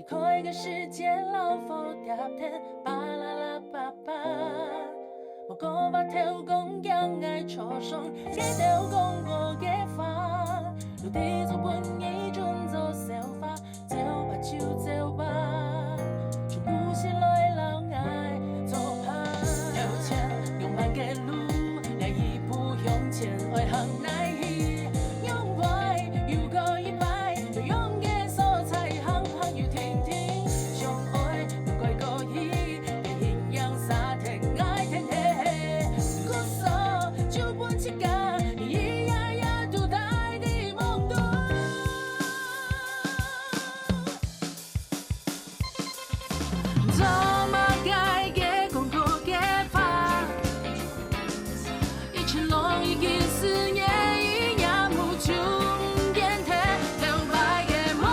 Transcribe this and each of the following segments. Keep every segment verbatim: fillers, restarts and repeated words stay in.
開个時節老火貼天，巴啦啦叭叭。無講話頭講驚𠊎著傷，佢兜講我个話，路底總分你準做笑話，走吧就走吧，就毋使來摎𠊎做伴。有錢勇敢个路，這一步向前愛行哪去？ 用壞又過一擺，有用个所在行行又停停，相愛又過過去，別形樣沙天愛天地，故所就分自家，一夜夜都戴在夢中。 做麼个个講過个話，一切攏已經思念一夜無終點，頭擺个夢，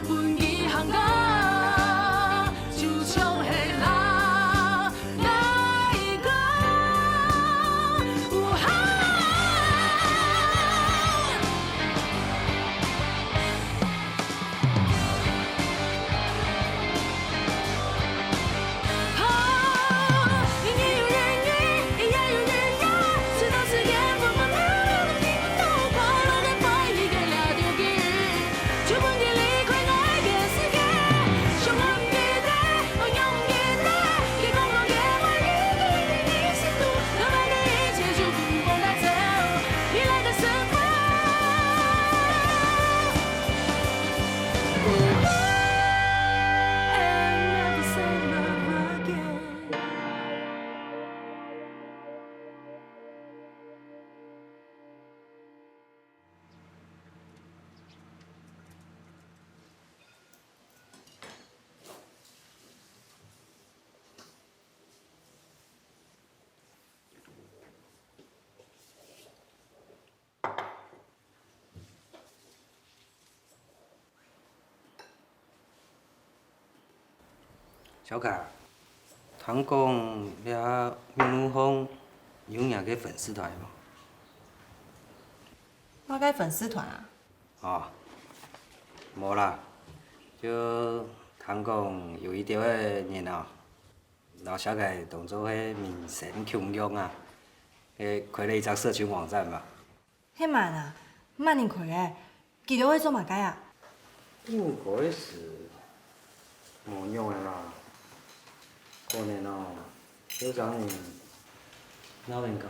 分佢行過，就像係老 小凱，聽講這網路項有若个粉絲團無？麼个粉絲團啊？哦，無啦，就聽講有一兜个人啊，摎小凱當做係明星共樣啊，誒，開了一隻社群網站嘛。 係麼人啊？麼人開个？佢兜愛做麼个啊？應該係無仰仔啦。可能哦，有種人鬧人家。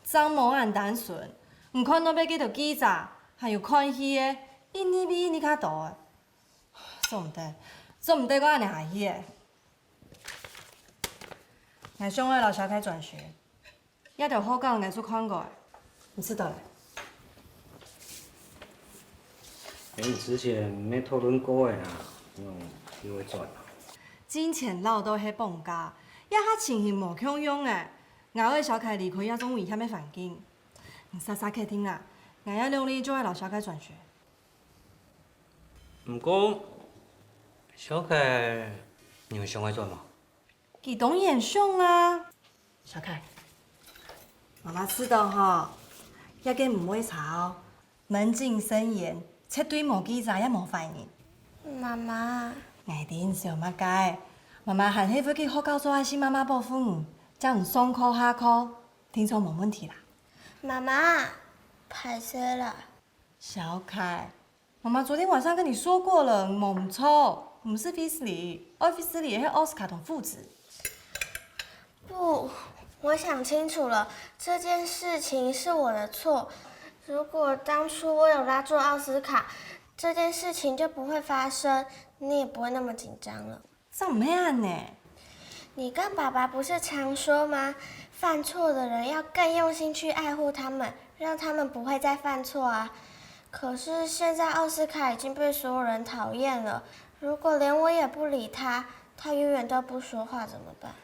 正無恁單純，你看到尾該兜記者，還有看戲个，一日比一日較多。做毋得，做毋得，𠊎恁樣下去个。𠊎想愛摎小凱轉學。 這兜號角𠊎就看過，你試著咧？誒，你之前毋係討論過个啊，仰又會轉啊？金錢恅到係綁架，這下情形無共樣咧。𠊎愛小凱離開這種危險个環境。你煞煞確定啊，𠊎這兩日就愛摎小凱轉學。毋過，小凱，你有想愛轉無？ 佢當然想啊。小凱，媽媽試著吼，這个毋會差哦，門禁森嚴，絕對無記者也無壞人。媽媽，𠊎知你想麼个，媽媽還係會去學校做下事，媽媽保護你，照你上課下課，定著無問題啦。媽媽，歹勢啦。小凱， 媽媽昨天晚上跟你說過了，你無毋著，毋使Weasley，愛Weasley个係奧斯卡同父子。不，我想清楚了，這件事情是我的錯。如果當初我有拉住奧斯卡，這件事情就不會發生，你也不會那麼緊張了。 正毋係恁呢。你跟爸爸不是常說嗎？犯錯的人要更用心去愛護他們，讓他們不會再犯錯啊。可是現在奧斯卡已經被所有人討厭了，如果連我也不理他，他永遠都不說話怎麼辦？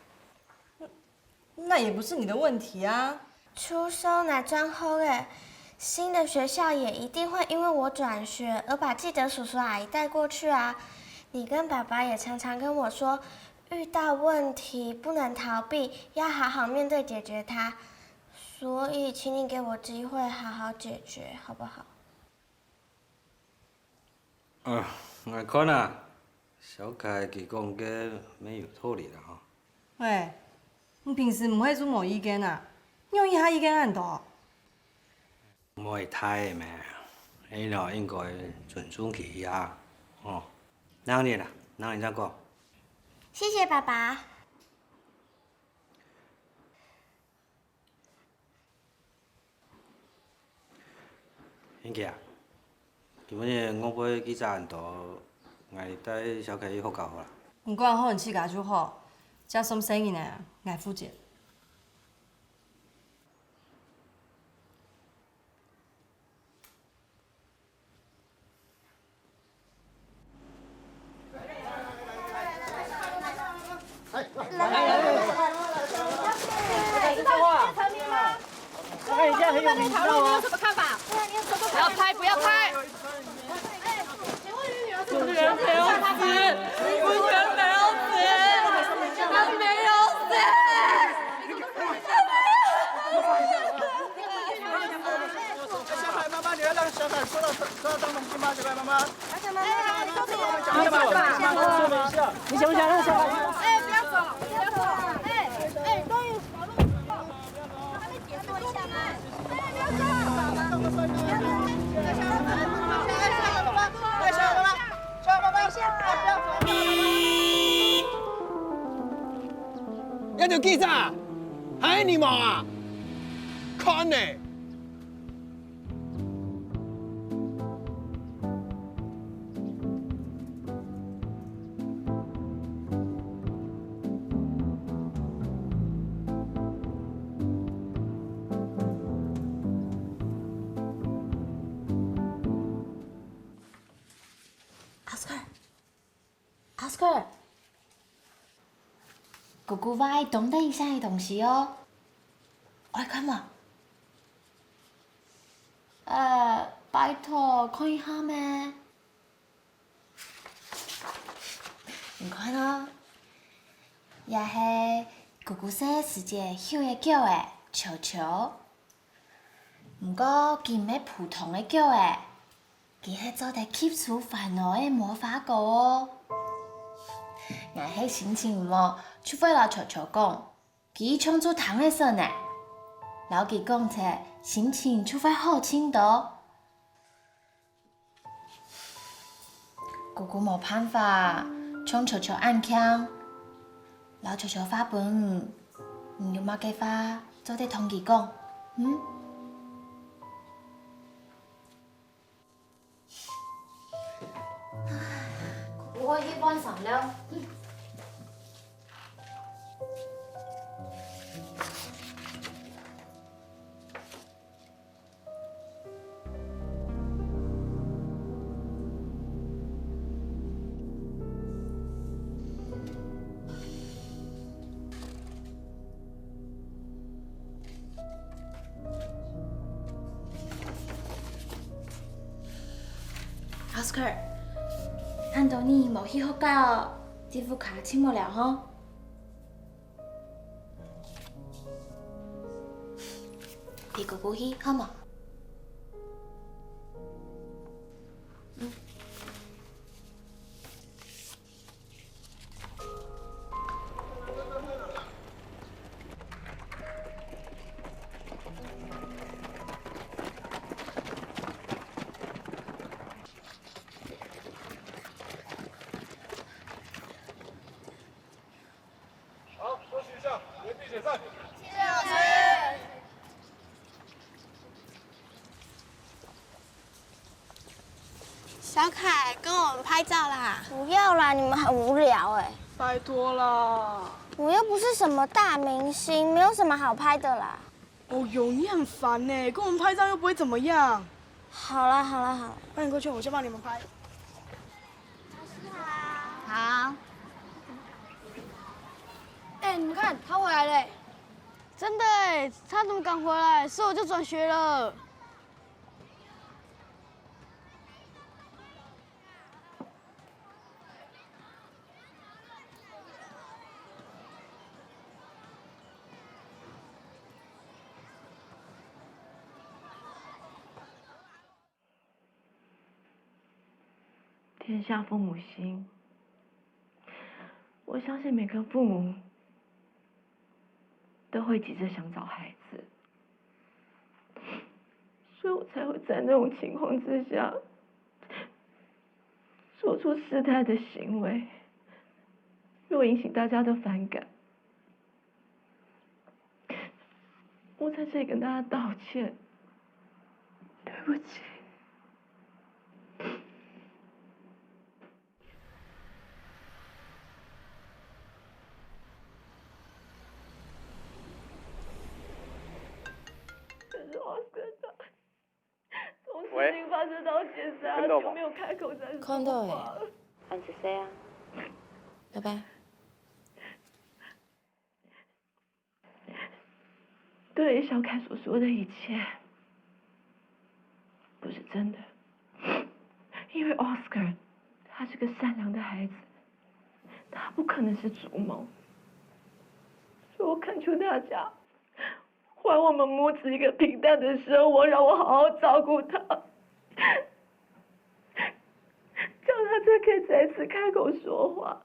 那也不是你的問題啊。出手那轉好了，新的學校也一定會因為我轉學而把記得叔叔阿姨帶過去啊。你跟爸爸也常常跟我說，遇到問題不能逃避，要好好面對解決它。所以，請你給我機會好好解決，好不好？ 呃， 𠊎看啊，小凱佢講个乜有道理啦吼。喂，你平時毋係就無意見啊？仰一下意見恁多？毋會大个咩，你喏應該尊重佢一下，吼。等下啦，等下再講。謝謝爸爸。 英傑啊，今晡日外背記者恁多，𠊎帶小凱去學校好啦。你管好你自家就好，這上細人仔，𠊎負責。 看一下很有名，知道吗？不要拍，不要拍！主持人没有死，主持人没有死，他没有死。 小凯妈妈，你要讓小凯坐到坐到帐篷去吗？小凯妈妈，小凯妈妈，你想不想讓小凯？哎，不要走，不要走，哎哎，终于跑路，他们解说一下吗？哎，不要走，不要走，小凯妈妈，小凯妈妈，小凯妈妈，不要走。 這條記者，還係你無啊？看呢！ Oscar，Oscar，姑姑挖一東等一下个東西哦，愛看無？呃，拜託看一下咩？你看哦，這係姑姑細時節畜个狗仔，球球。 毋過佢毋係普通个狗仔，佢係做得吸收煩惱个魔法狗哦。𠊎係心情毋好，就會摎球球講，佢像就聽得煞呢。摎佢講忒，心情就會好盡多。 姑姑無辦法，像球球恁慶，摎球球話分你，你有麼个話做得同佢講，嗯？姑姑愛去換衫了。 Oscar，恁多日無去學校，在屋下靜無聊吼。 陪姑姑去，好無？嗯。 好，休息一下，原地解散。谢谢老师。小凯，跟我们拍照啦！不要啦，你们很无聊哎。拜托啦。我又不是什么大明星，没有什么好拍的啦。 哦哟，你很烦呢，跟我们拍照又不会怎么样。好啦，好啦，好啦。那你过去，我先帮你们拍。好。哎，你们看，他回来嘞。真的哎，他怎么敢回来？是我就转学了。天下父母心，我相信每个父母都会急着想找孩子，所以我才会在那种情况之下做出失态的行为，若引起大家的反感，我在这里跟大家道歉，对不起。可是 Oscar 他从事情发生到现在，他就没有开口再说话了。看到欸。俺是谁啊？拜拜。对于小凯所说的一切，不是真的，因为 Oscar 他是个善良的孩子，他不可能是主谋。所以我恳求大家，还我们母子一个平淡的生活，让我好好照顾他，这样他才可以再次开口说话。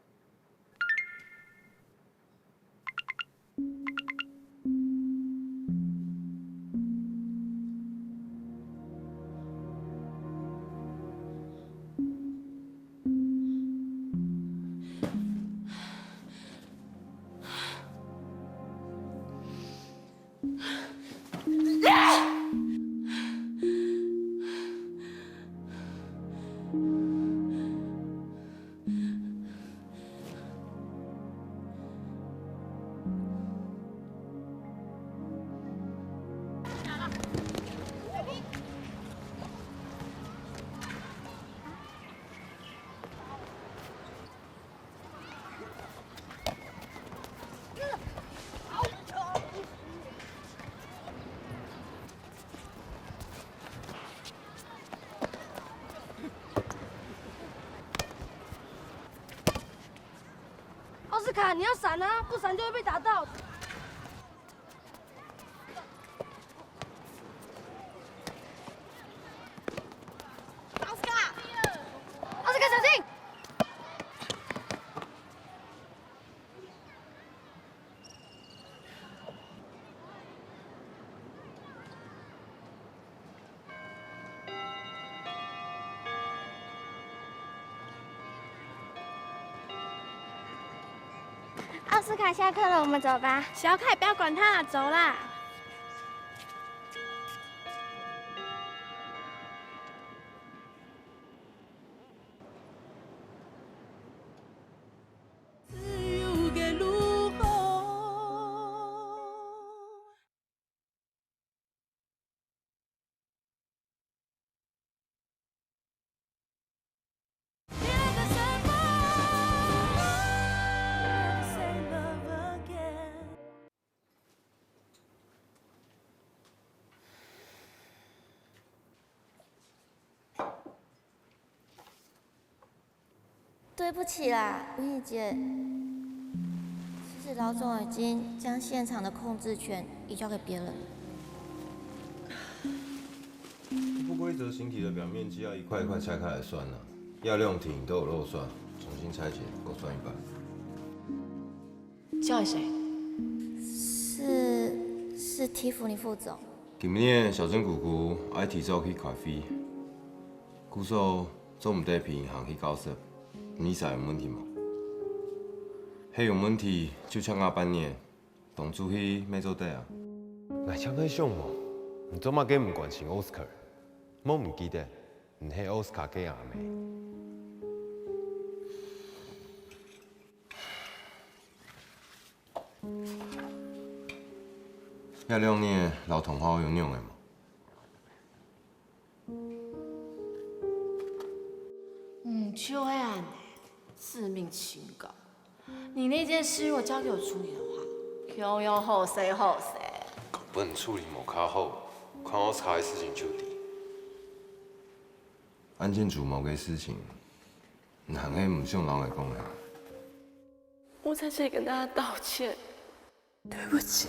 奥斯卡，你要闪啊，不闪就会被打到。奥斯卡，奥斯卡，小心！ 奥斯卡下课了，我们走吧。小凯，不要管他，走啦。 对不起啦，吴怡姐。其实老总已经将现场的控制权移交给别人了。不规则形体的表面积要一块一块拆开来算啊，要量体都有漏算，重新拆解，各算一半。 叫係誰？是，是Tiffany副總。今日小珍姑姑愛提早去開會，故所做毋得陪銀行去交涉。你意思有問題無？係有問題就請假半年，當主席乜做得啊。𠊎正在想無，你做麼个毋關心Oscar？莫毋記得，你係Oscar个阿姆。 這兩日摎同學有仰仔無？嗯，就係恁仔，致命清高。你那件事如果交給我處理的話，共樣好勢好勢。根本處理無較好，看到差个事情就知。案件主謀个事情，你還係毋想摎𠊎講个啊？ 我在這裡跟大家道歉，對不起。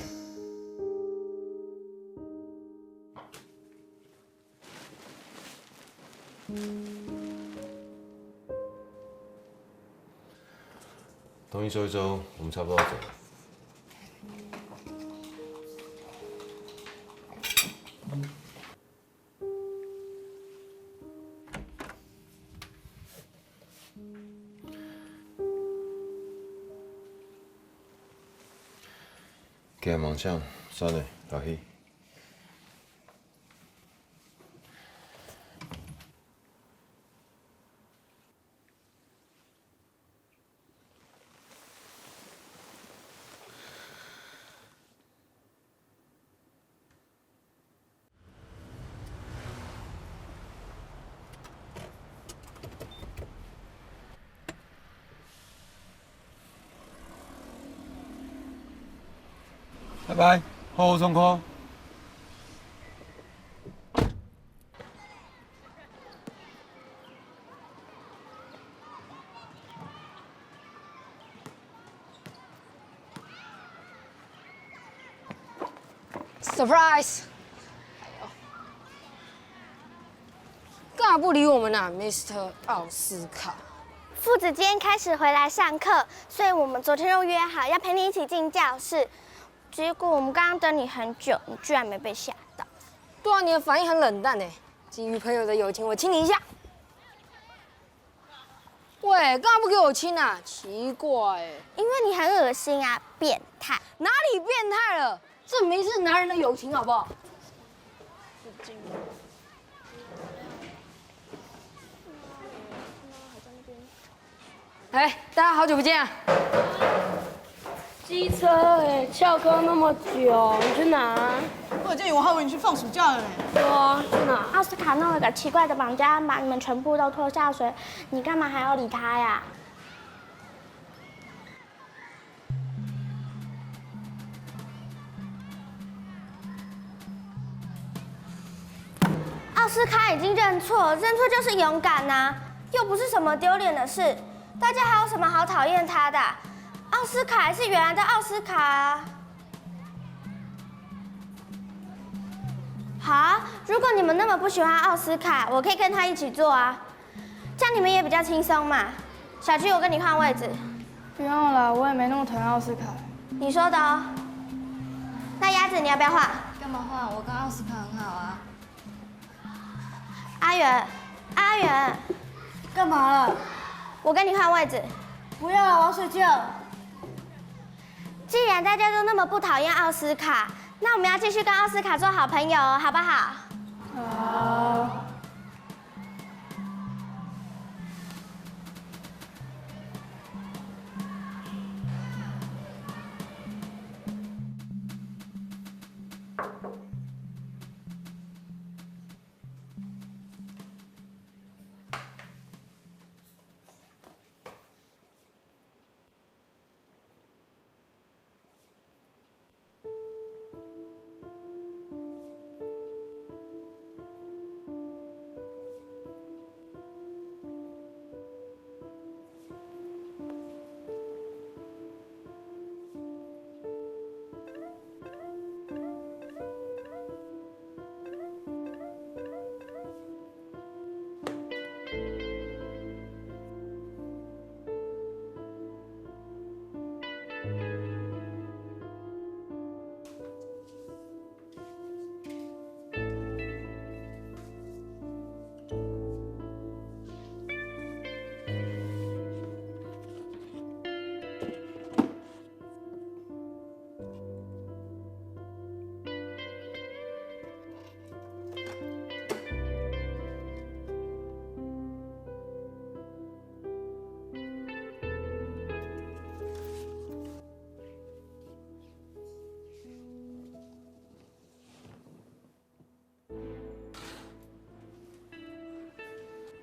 东西收一收，我们差不多要走了。今日晚上，算了，老弟。 拜拜，好好上課。 Surprise！干嘛不理我们啊，Mister 奥斯卡？父子今天开始回来上课，所以我们昨天就约好要陪你一起进教室。结果我们刚刚等你很久，你居然没被吓到。对啊，你的反应很冷淡哎。基于朋友的友情，我亲你一下。喂，干嘛不给我亲啊？奇怪哎。因为你很恶心啊，变态。哪里变态了？这明明是男人的友情，好不好？哎，大家好久不见啊！机车哎，翘课那么久，你去哪？我有叫你，我还以为你去放暑假了嘞。对啊，去哪？奥斯卡弄了个奇怪的绑架案，把你们全部都拖下水，你干嘛还要理他呀？ 奥斯卡已经认错，认错就是勇敢呐、又不是什么丢脸的事，大家还有什么好讨厌他的啊？奥斯卡还是原来的奥斯卡啊。好啊，如果你们那么不喜欢奥斯卡，我可以跟他一起坐啊，这样你们也比较轻松嘛。小七，我跟你换位置。不用了，我也没那么讨厌奥斯卡。你说的哦。那鸭子，你要不要换？干嘛换？我跟奥斯卡很好啊。阿元，阿元，干嘛了？我跟你换位置。不要了，我要睡觉。既然大家都那么不讨厌奥斯卡，那我们要继续跟奥斯卡做好朋友哦，好不好？好。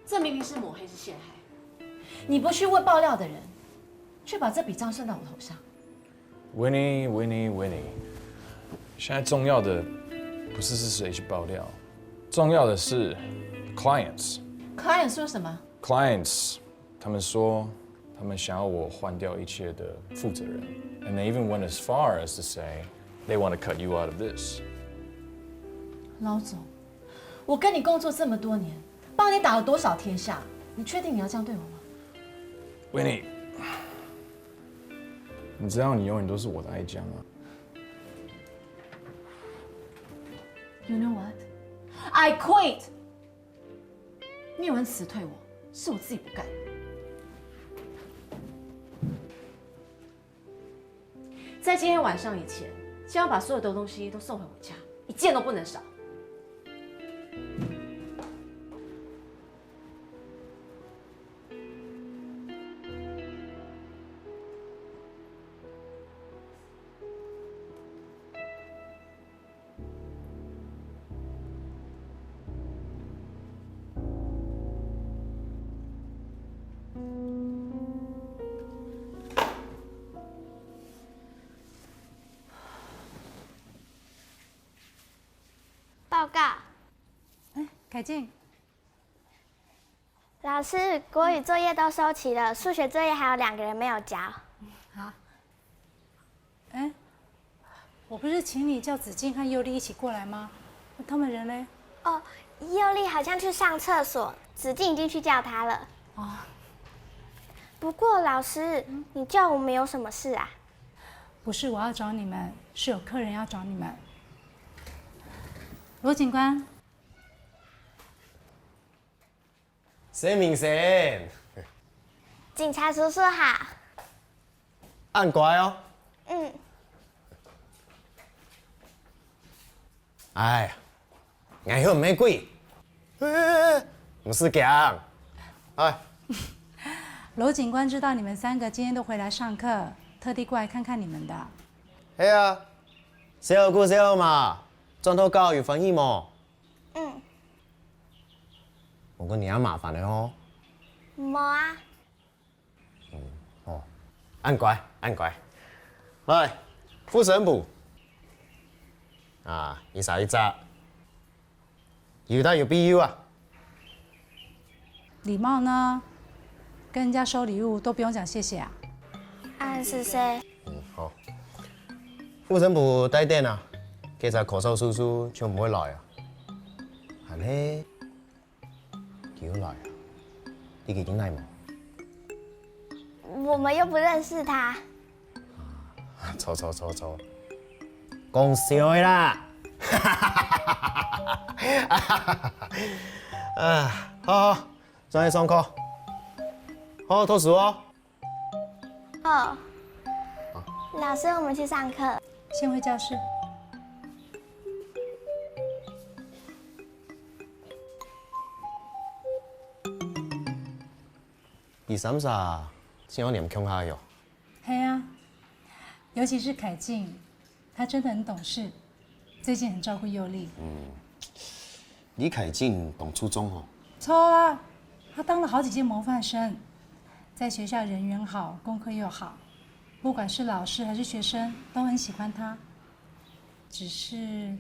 这明明是抹黑，是陷害。你不去问爆料的人，却把这笔账算到我头上。 Winnie，Winnie，Winnie，现在重要的不是是谁去爆料，重要的是 clients。 client 说什么？ clients，他们说他们想要我换掉一切的负责人，and they even went as far as to say they want to cut you out of this。 老总，我跟你工作这么多年，帮你打了多少天下？你确定你要这样对我吗？ Winnie，你知道你永远都是我的爱将吗？You know what? I quit. 没有人辞退我，是我自己不干。在今天晚上以前，先要把所有的东西都送回我家，一件都不能少。报告。哎，凯静。老师，国语作业都收齐了，数学作业还有两个人没有交。好。哎，我不是请你叫子静和佑丽一起过来吗？那他们人嘞？哦，佑丽好像去上厕所，子静已经去叫她了。哦。不过老师，你叫我们有什么事啊？不是我要找你们，是有客人要找你们。罗警官。 谁明显？警察叔叔好。恁乖哦。嗯。哎呀，𠊎又毋係鬼。毋使驚。哎。罗警官知道你们三个今天都回来上课，特地过来看看你们的。係啊，笑姑笑嘛，轉到教育翻譯無？ 嗯。毋過你也麻煩了吼。無啊。嗯，哦，恁乖，恁乖。來，護身符。啊，一儕一隻。有大有細有啊。禮貌呢？跟人家收禮物都不用講謝謝啊？恁仔細。嗯，好。護身符帶等啊，該隻咳嗽叔叔就毋會來啊。 還係，佢有來啊？你記得來無？我們又不認識他。啊，錯錯錯錯，講笑的啦！啊，好好，轉去上課，好好讀書哦。 哦。老師，我們去上課。先回教室。你三儕想要黏共下喲？係啊，尤其是凱靜，她真的很懂事。 最近很照顧佑麗。嗯，李凱靜當出眾哦。著啊，她當了好幾屆模範生，在學校人緣好，功課又好，不管是老師還是學生都很喜歡她。只是，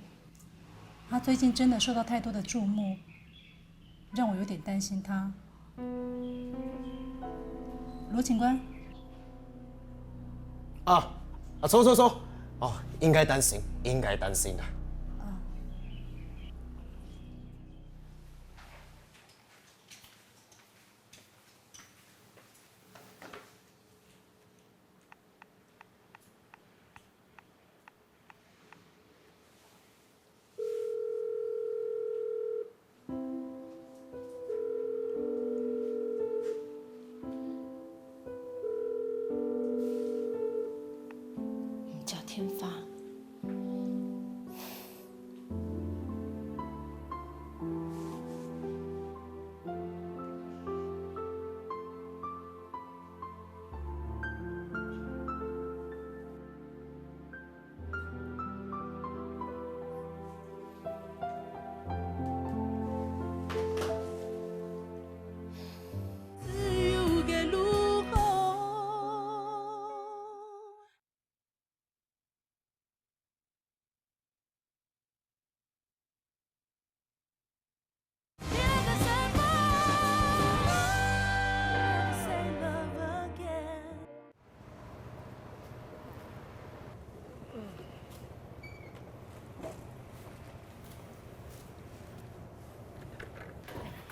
她最近真的受到太多的注目， 讓我有點擔心她。羅警官。啊，啊，著著著，哦，應該擔心，應該擔心啊。你叫天發。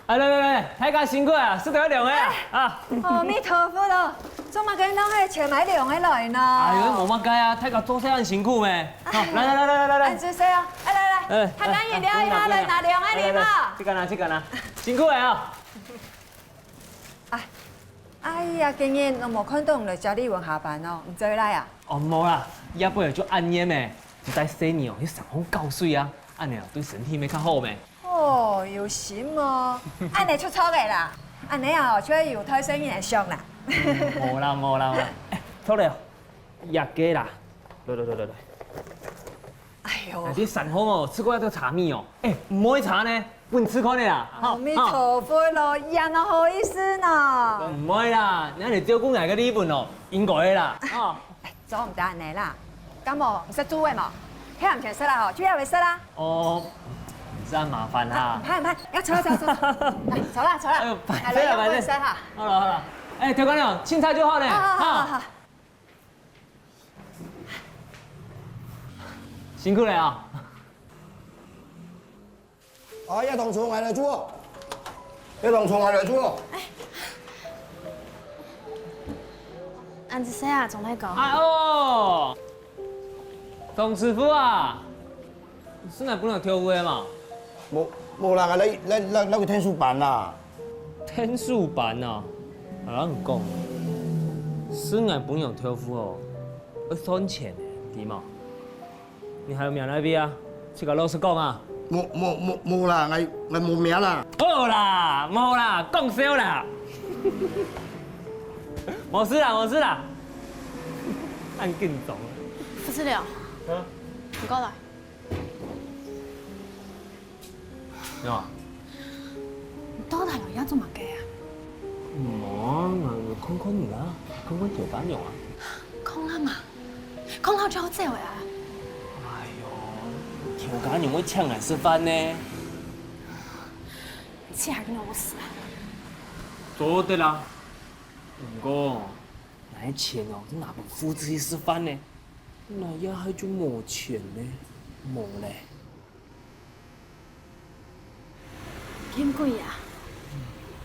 哎，來來來，大家辛苦啊，食著涼个啊！啊，阿彌陀佛咯，做麼个拿該錢買涼个來呢？哎喲，無麼个啊，大家做事恁辛苦咩？好，來來來來來來來，恁仔細啊！哎，來來，哎，大家飲料一拿來，拿涼个禮貌。這个拿，這个拿，辛苦了啊！哎，哎呀，今日都無看到你來接李文下班哦，你做來啊？哦，無啦，也不然就恁熱咩，你帶細人哦，去上風搞水啊，恁樣哦，對身體會較好咩？ 哦，有心哦，恁樣就著个啦，恁樣哦，就會有代先人个相啦。無啦無啦無啦，欸，著了，這个啦，來來來來來。哎喲，你上風哦，食過這个茶米哦，欸，毋會差呢，分你食看个啦，哈。阿彌陀佛咯，仰會好意思呢？毋會啦，你還得照顧𠊎个利潤哦，應該个啦，哈。 做毋得恁樣啦，敢無毋識煮个無？忒暗前食啦吼，就也會食啦。哦，毋使恁麻煩啦。毋怕毋怕，要坐坐坐，來坐啦坐啦，哎呦，拜託拜託，來來，要食哈。好了好了，哎，調羹娘，清茶就好了，好好好好。辛苦了啊。 啊，這當初𠊎來煮哦，這當初𠊎來煮哦。恁仔細啊，鍾大哥。哎哦，鍾師傅啊，係𠊎本來豆腐个嘛？無無啦，𠊎來來來來去𢯭手班啦。𢯭手班啊？𠊎摎你講，係𠊎本來豆腐哦，愛算錢个，知無？ 你還有名在哪位啊？自家老實講啊！無無無無啦，𠊎𠊎無名啦。好啦，無啦，講笑啦。無事啦，無事啦。恁緊張。傅志良，啊？你過來。 喲，你到底來這做麼个啊？無啊，𠊎看看你啦，看看調羹娘啊。看啊嘛，看好就愛走个啊。哎喲，調羹娘會請𠊎食飯呢。這還有麼个事啊？做得啦，毋過𠊎个錢哦，都拿分傅志去食飯呢，𠊎這下就無錢呢，無咧。 金貴啊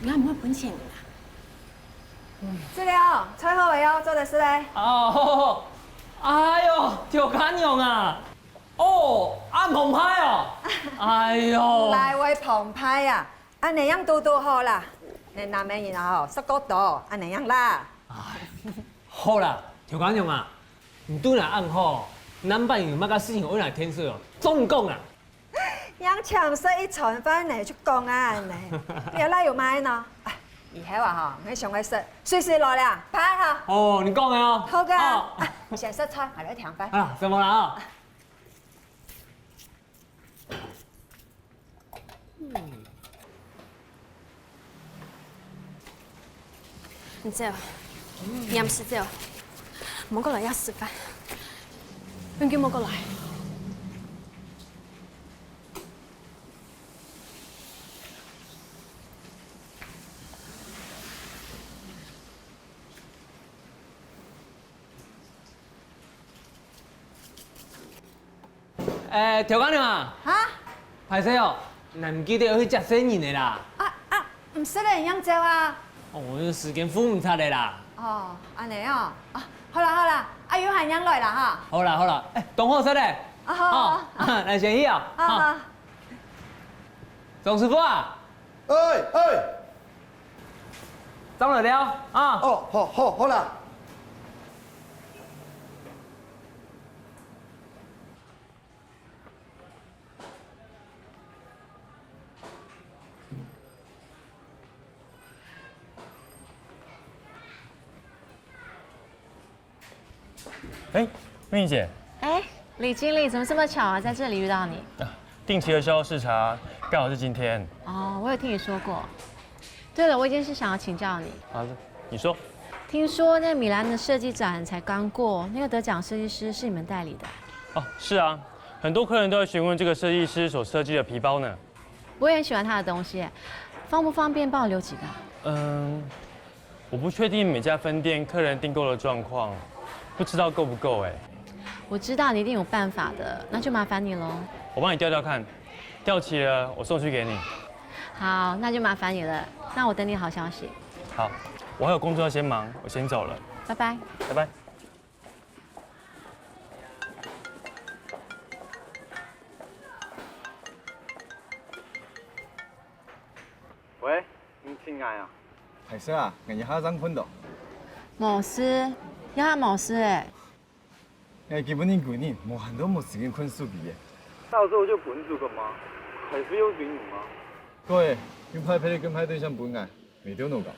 ，𠊎毋會分錢你啦。志良，菜好了喲，做得食咧。哦，哎喲，調羹娘啊！哦，恁澎湃哦！哎喲，來會澎湃啊！恁樣樣堵堵好啦，你男人啊吼，食過多，恁樣樣啦。哎，好啦，調羹娘啊，你對𠊎恁好，難保有麼个事情愛𠊎𢯭手哦，總講啊！ 仰請食一餐飯呢，就講啊恁樣，你來有麼个呢？啊，以後啊吼，𠊎想愛食，隨時來啦，拜哈。哦，你講个哦。好个啊，哦。啊，先食菜，𠊎來添飯。啊，什麼啦啊？嗯。 你走，你暗時走，莫過來這食飯，永久莫過來。 欸，調羹娘啊！哈？歹勢哦，𠊎毋記得愛去接細人仔啦。啊啊，毋使咧，仰走啊？哦，時間赴毋掣咧啦。哦，恁樣哦，啊，好啦好啦，啊，有閒正來啦哈。好啦好啦，欸，當好勢咧。啊好，哦，好，𠊎先去啊。好好。鍾師傅啊！欸欸，正來尞啊。哦，好好好啦。 哎，玉玲姐。哎，李经理，怎么这么巧啊，在这里遇到你？啊，定期的销售视察，刚好是今天。哦，我有听你说过。对了，我有一件事想要请教你。啊，你说。听说那米兰的设计展才刚过，那个得奖设计师是你们代理的？哦，是啊，很多客人都会询问这个设计师所设计的皮包呢。我也很喜欢他的东西，方不方便帮我留几个？嗯，我不确定每家分店客人订购的状况，不知道够不够哎。我知道你一定有办法的，那就麻烦你喽。我帮你调调看，调齐了我送去给你。好，那就麻烦你了。那我等你好消息。好，我还有工作要先忙，我先走了，拜拜。拜拜。喂，你尋𠊎啊？歹勢啊，𠊎一下正睏到。無事，這下無事欸。 𠊎今晡日歸日無閒到無時間看手機耶。早知就分你走个嘛，還係要追你嘛。對，又派別个跟派對象分𠊎，沒頭腦搞。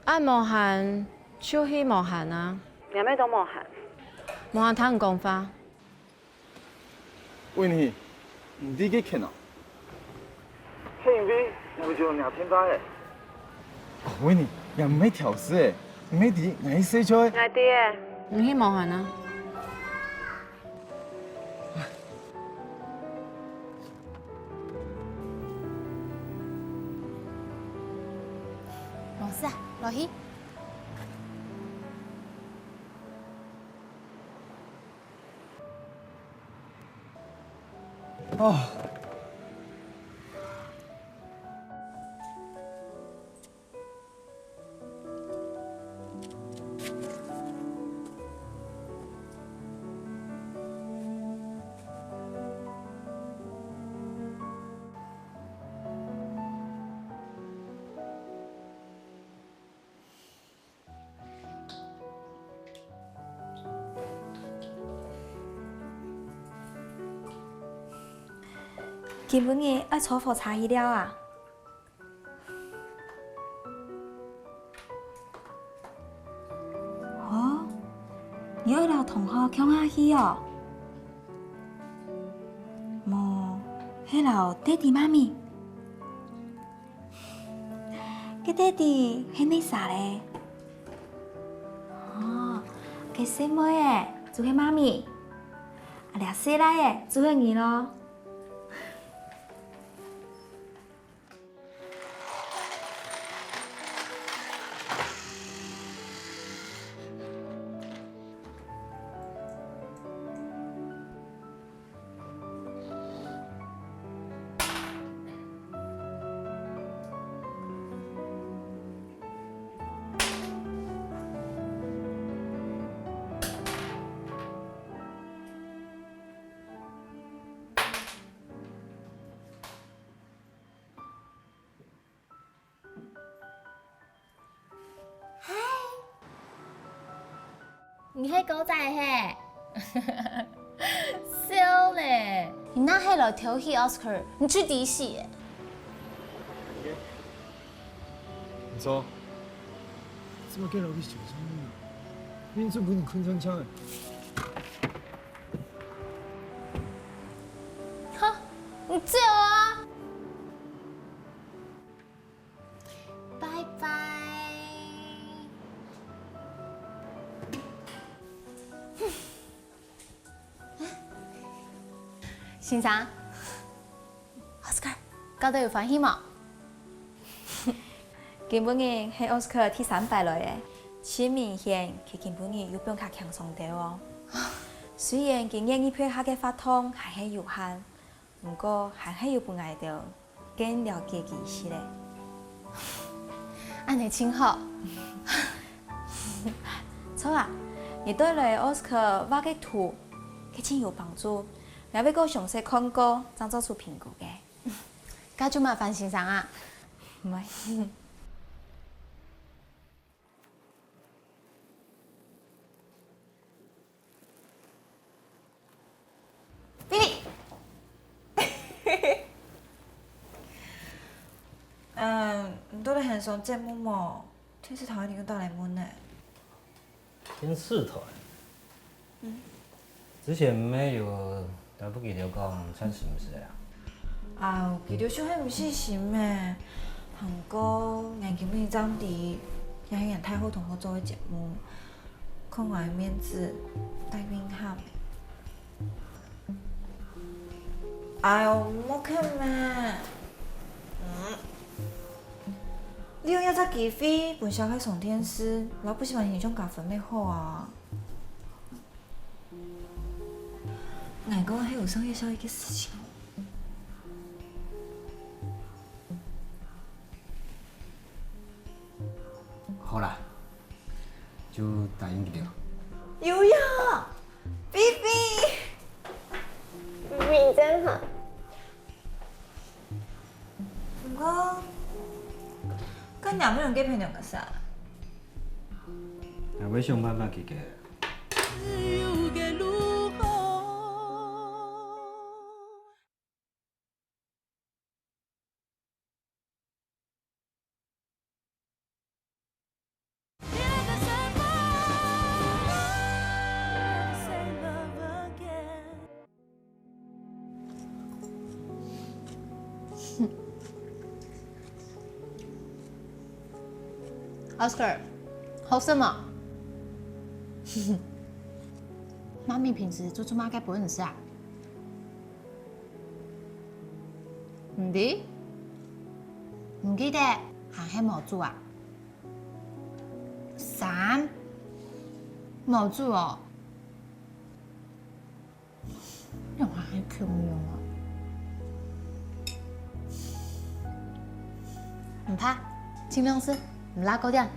恁無閒就去無閒啊。你還沒到無閒，無閒聽你講話。 喂你，你知佢譴哦？係因為𠊎就若騙大个。喂你，也毋係挑事誒，你毋係知𠊎係細妹。𠊎知誒，你去無閒啊？無事啊，落去。 哦。 今晡日愛坐火車去尞啊？哦，你愛摎同學共下去哦？無，係摎爹地媽咪？ 該爹地係麼儕咧？哦，該細妹仔就係媽咪，啊這細賴仔就係你囉。 你係狗仔嘿？笑咧！你若係來偷窺Oscar，你就抵死欸！你說，這麼个老弟小心啊，命中不能困穿槍欸。哈，你走啊！ 拜拜。先生，Oscar，搞到有歡喜無？今晡日係Oscar第三擺來欸，盡明顯佢今晡日有放較輕鬆兜哦。雖然佢願意配合个活動還係有限，毋過還係有分𠊎兜 更了解佢一息咧。恁呢真好。著啊，你帶來Oscar畫个圖，佢真有幫助。𠊎會過詳細看過，正做出評估个。該就麻煩先生啊。毋會。 嗯，你到底還上節目無？電視台一定打來問呢。電視台？嗯。之前毋係有打分佢兜講暫時毋使啊？啊，佢兜想係毋死心咩？毋過，𠊎今晡日正知，也係𠊎大好同學做个節目，看𠊎个面子，大面喊。 哎喲，莫客咩！嗯，利用這隻機會分小凱上電視，摎不喜歡形象加分乜好啊。𠊎講係有商業效益个事情。好啦，就答應佢等。有呀，菲菲，菲菲真好。毋過，該你毋用該朋友个啥？𠊎會想辦法解決。Oscar，好食無？媽咪平時做做麼个分你食啊？ 毋知？毋記得，還係無煮啊？三，無煮哦。仰還係共樣啊？毋怕，盡量食，毋罅過點。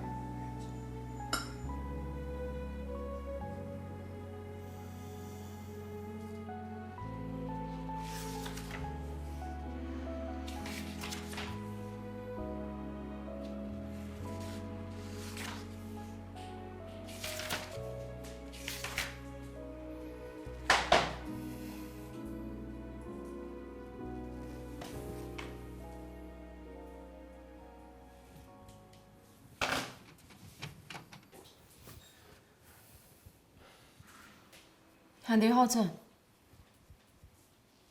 還得好整。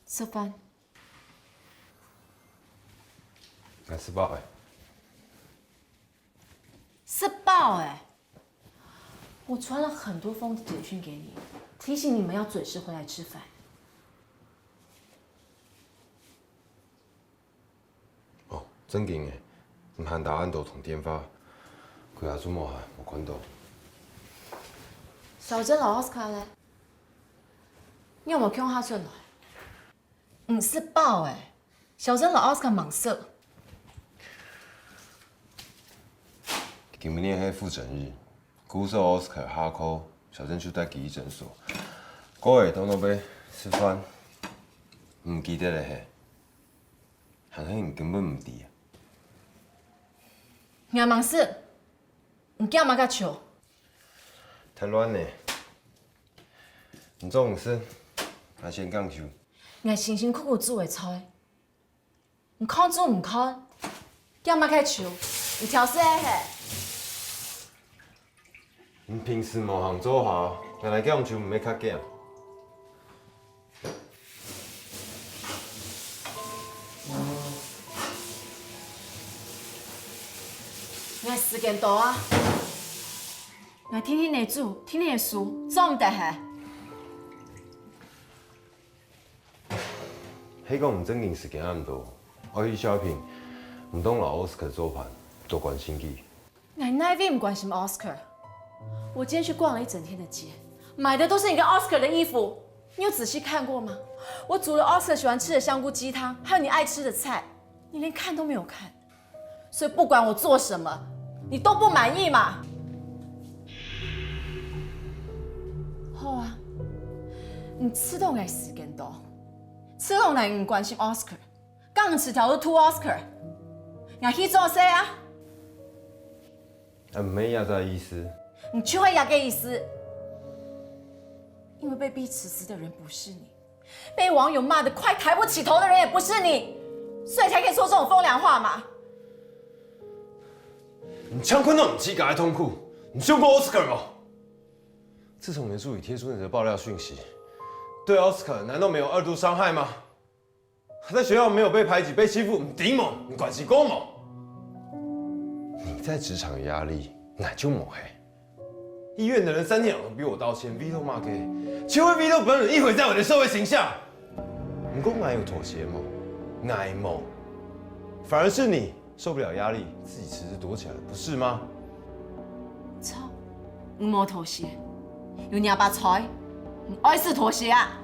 食飯。𠊎食飽了。食飽了？我傳了很多封簡訊給你，提醒你們要準時回來吃飯。 哦，正經个，你還打恁多通電話，歸下晝無閒，無看到。小珍摎Oscar呢？你有無共下轉來？毋食飽欸，小珍摎Oscar吂食。今晡日係復診日，故所Oscar下課，小珍就帶佢去診所。過後到哪位食飯，毋記得了嘿。 還係你根本毋知啊？𠊎吂食，你驚麼个？就忒亂了！你做毋食，𠊎先講究。𠊎辛辛苦苦煮个菜，你看就毋看，驚麼个？就你挑食个嘿！ 你平時無閒做下，𠊎來講就毋會較遽。𠊎時間到啊！𠊎定定仔煮，定定仔收，做毋得嘿！ 係講你正經時間恁多，愛去shopping，毋當摎Oscar做伴，多關心佢。𠊎哪位毋關心Oscar？我今天去逛了一整天的街，買的都是你跟Oscar的衣服。你有仔細看過嗎？我煮了Oscar喜歡吃的香菇雞湯，還有你愛吃的菜，你連看都沒有看。 所以不管我做什麼，你都不滿意嘛？好啊，你知道𠊎時間到，知道𠊎毋關心Oscar，講你自家都圖Oscar，𠊎去做事啊！啊，毋係這个意思。你就係這个意思，因為被逼辭職的人不是你， 被網友罵得快抬不起頭的人也不是你，所以才可以說這種風涼話嘛。你想看著你自家个痛苦，你想過Oscar無？自從你的助理貼出你的爆料訊息，對Oscar難道沒有二度傷害嗎？他在學校沒有被排擠、被欺負，你知無？你關心過無？你在職場有壓力，𠊎就無嘿。 醫院的人三天兩頭逼我道歉，為著麼个？就係為著不能一回再回的社會形象。毋過𠊎有妥協無？𠊎無，反而是你受不了壓力，自己辭職躲起來，不是嗎？著，你無妥協，有若爸在，你愛死妥協啊！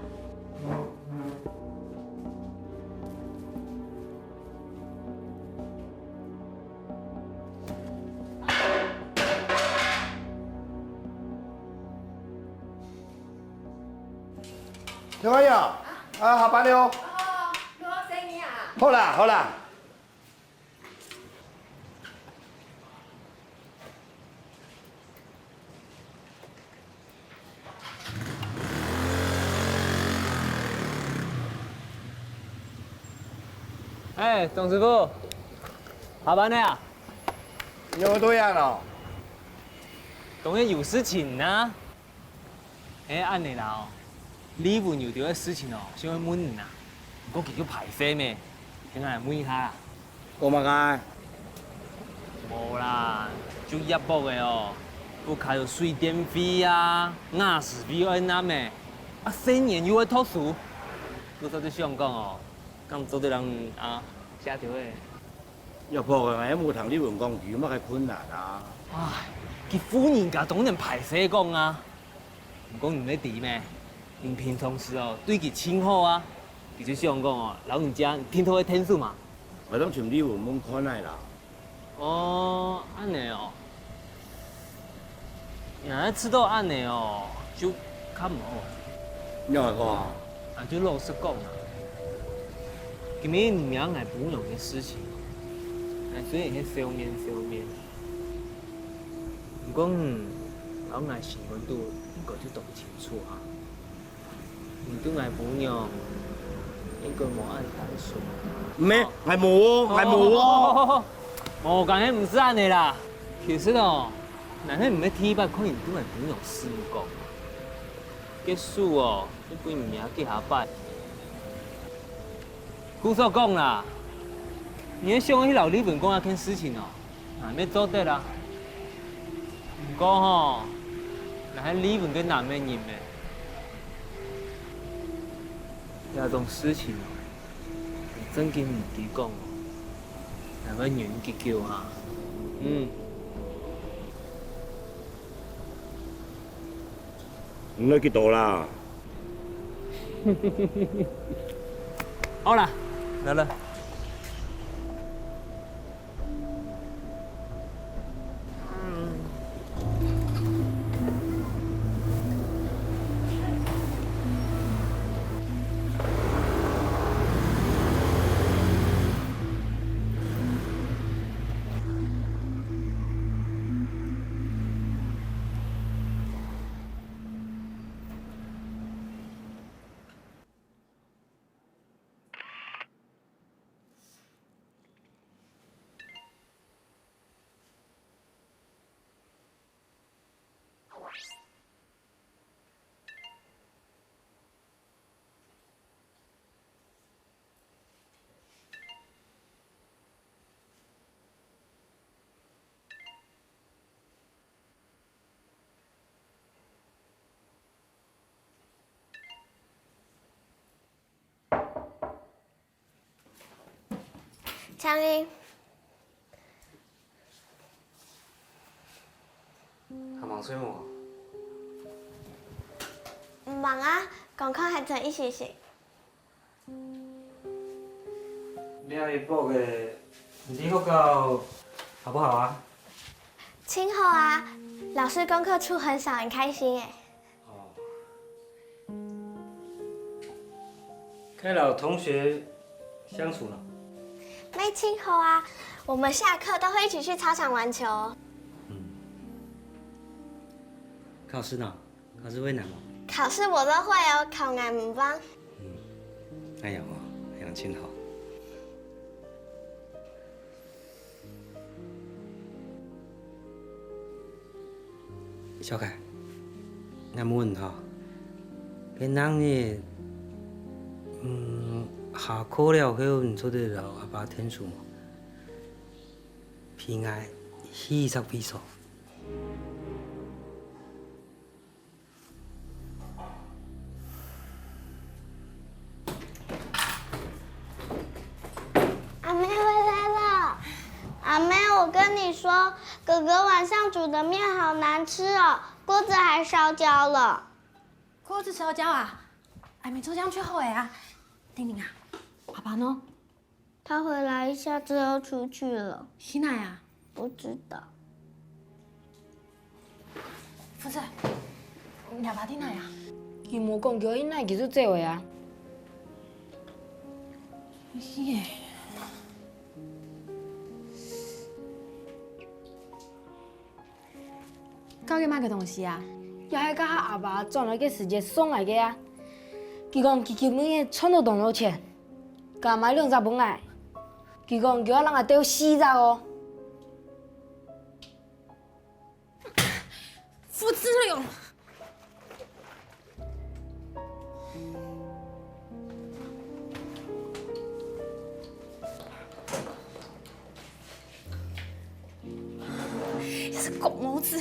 小朋友，啊，下班了哦。哦，你好，生意啊。好啦，好啦。 哎，董師傅，下班了啊？你有對啊喏？當然有事情啊。哎，恁呢啦哦，李文有兜个事情哦，想愛問你啊，毋過佢就歹勢咩，先來問一下啦。 講麼个？無啦，就業務个哦，屋下有水電費啊、瓦斯費愛納个，啊，細人又愛讀書。故所就想講哦，敢做得人啊，借條个。業務个，𠊎無聽李文講，佢有麼个困難啊？唉，佢婦人家當然歹勢講啊。 毋過你毋係知咩？你平常時哦，對佢盡好啊，佢就想講哦，摎你借定著个𢯭手嘛。𠊎當尋李文問看啊啦。哦，恁呢哦。若係知著恁呢哦，就較毋好。仰會講啊？啊，就老實講啊，今晡日毋係𠊎餔娘个事情，𠊎雖然係笑面笑面， 毋過你摎𠊎心肝肚應該就當清楚啊。你對𠊎餔娘應該無恁單純。毋係，𠊎無哦，𠊎無哦。哦，無，剛才毋係恁呢啦。其實哦，若係毋係第一擺看你對𠊎餔娘四目光，該手哦，就分你摸幾下擺。故所講啦，你係想愛去摎李文講這件事情哦？ 𠊎乜做得啊。毋過吼，𠊎係李文个男仔人咩，這種事情哦，你正經毋知講哦，𠊎會忍幾久啊？嗯。你愛幾多啦？好啦，來了。 請你。還吂睡目？毋吂啊，趕快還吂一息息。這一駁仔，你在學校好不好啊？盡好啊，老師功課出很少，很開心耶。哦。 可以摎同學相處呢？乜盡好啊，我們下課都會一起去操場玩球。嗯。考試呢？考試會難嗎？考試我都會哦，考𠊎毋忘。嗯，哎呀，恁樣盡好。 小凱，𠊎問你哈，該另日，嗯，下課了後，你做得摎阿爸𢯭手無？陪𠊎去一隻位所。 阿妹回來了。阿妹，我跟你說，哥哥晚上煮的麵好難吃哦，鍋子還燒焦了。鍋子燒焦啊？阿妹做這樣就好了啊。丁玲啊，阿爸呢？ 他回來一下子就出去了。去哪啊？不知道。福子，你阿爸在哪啊？佢無講幾多，佢哪佢就走个啊？搞个麼个東西啊？這係該下阿爸轉來个時節送來个啊。佢講佢今晡日賺到當多錢，加買兩隻分𠊎。佢講佢愛讓𠊎鬥四隻哦。 付志勇，這是狗毛子。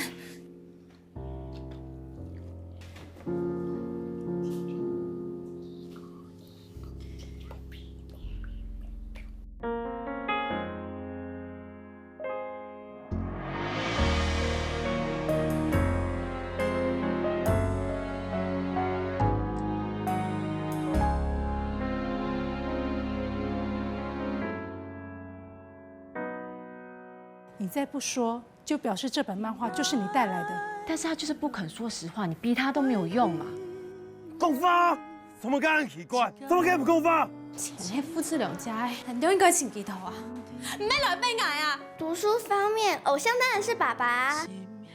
你再不說，就表示這本漫畫就是你帶來的。但是他就是不肯說實話，你逼他都沒有用嘛。講話，怎麼敢奇怪？怎麼敢不講話？錢係付志勇家个，你就應該尋佢討啊，毋係來逼𠊎啊！讀書方面，偶像當然是爸爸啊，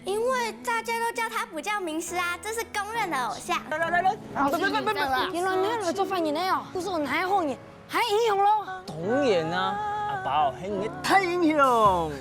因為大家都叫他補教名師啊，這是公認的偶像。來來來來，來來來來來，原來你係來做壞人个哦，不是我哪有好人， 還英雄咯？當然啊，阿爸哦，係你个大英雄。